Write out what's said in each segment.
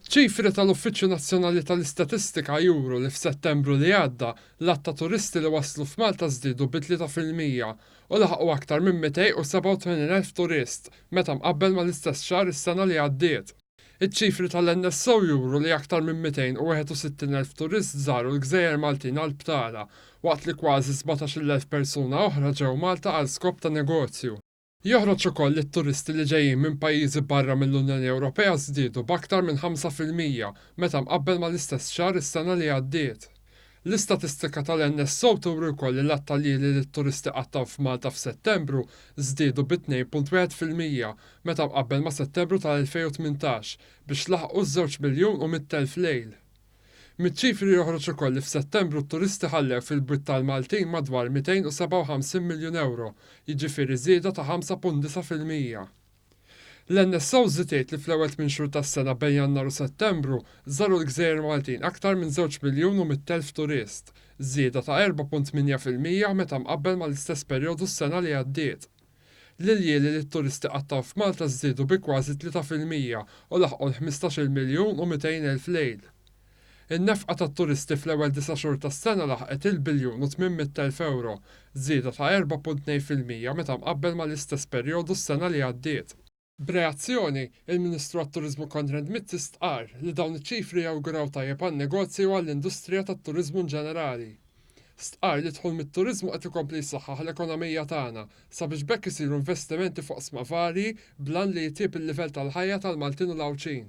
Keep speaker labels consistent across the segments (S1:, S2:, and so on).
S1: Ċifri tal-Uffiċċju Nazzjonali tal-Istatistika juru li f'Settembru li għadda, l-għadd ta' turisti li waslu f'Malta żdiedu bi 3% u laħqu aktar minn 287,000 turist meta mqabbel mal-istess xahar is-sena li għaddiet. Iċ-ċifri tal-NSO juru li aktar minn 261,000 turist żaru l-gżejjer Maltin għall-btala, waqt li kważi 17,000 persuna oħra ġew Malta għal skop ta' negozju. Joħroġ ukoll li t-turisti li ġejjin minn pajjiżi barra mill-Unjoni Ewropea żdiedu b'aktar minn 5% meta mqabbel mal-istess xahar is-sena li għaddiet. L-istatistika tal-NSO turi wkoll li l-għadd ta' ljieli li t-turisti qattgħu f'Malta f'Settembru żdiedu bi 2.1% meta mqabbel ma' Settembru tal-2018 biex laħqu ż-żewġ miljun u 100,000 lejl. Miċ-ċifri joħroġ ukoll li f'Settembru t-turisti ħallew fil-bwiet tal-Maltin madwar 257 miljun ewro, jiġifieri żieda ta' 5.9%. L-NSO żied jgħid li fl-ewwel tmien xhur tas-sena bejn Jannar u Settembru żaru l-gżejjer Maltin aktar minn żewġ miljun u 100,000 turist, żieda ta' 4.8% meta mqabbel mal-istess perjodu s-sena li għaddiet. L-iljieli li t-turisti qattgħu f'Malta żdiedu bi kważi 3% u laħqu l-ħmistax-il miljun u 200,000 lejl. In-nefqa tat-turisti fl-ewwel disa' xhur tas-sena laħqet il-biljun u 800,000 ewro, żieda ta' 4.2% meta mqabbel mal-istess perjodu s-sena li għaddiet. B'reazzjoni, il-Ministru għat-Turiżmu Konrad Mizzi stqarr li dawn iċ-ċifri jawguraw tajjeb għan-negozji u għall-industrija tat-turiżmu inġenerali. Stqarr li d-dħul mit-turiżmu qed ikompli jsaħħaħ l-ekonomija tagħna sabiex b'hekk isiru investimenti f'oqsma varji bl-għan li jitjieb il-livell tal-ħajja tal-Maltin u l-Għawdxin.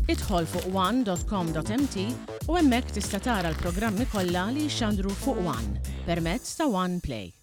S2: Idħol fuq one.com.mt u hemmhekk tista' tara l-programmi kollha li jixxandru fuq One permezz ta' One Play.